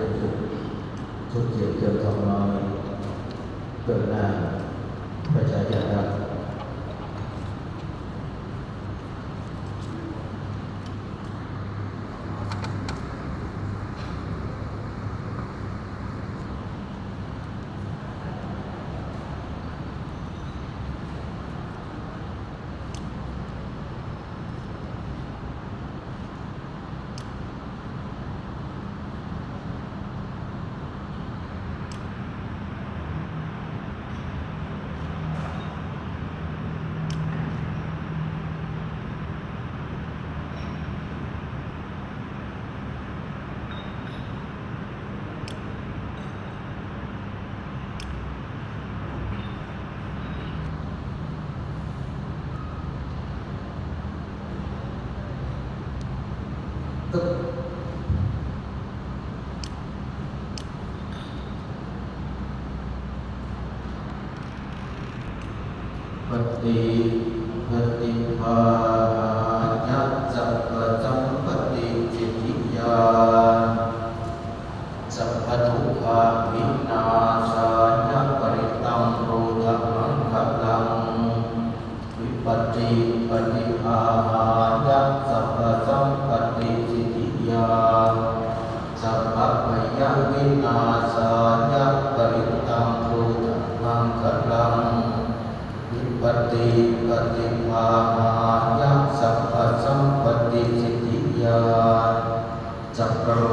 ສົມເກີດ ເກີດທອງນ້ອຍ ເກີດນາງ ພະຊາຍາລັດ. ປະຕິ ປະຕິພາຫາຍະ ສັບພະສັມປະຕິສິດທິຍາ ສັບພະທຸກຂະວິນາສາຍະ ປະລິດຕັງໂພທະມັງຄະລັງ. ວິປັດຕິປະຕິພາຫາຍະ ສັບພະສັມປະຕິສິດທິຍາ ສັບພະໄພຍະວິນາສາຍະ ປະລິດຕັງໂພທະມັງຄະລັງ. ວິປັດຕິປະຕິພາຫາຍະ ສັບພະສັມປະຕິສິດທິຍາ ສັບພະໂລ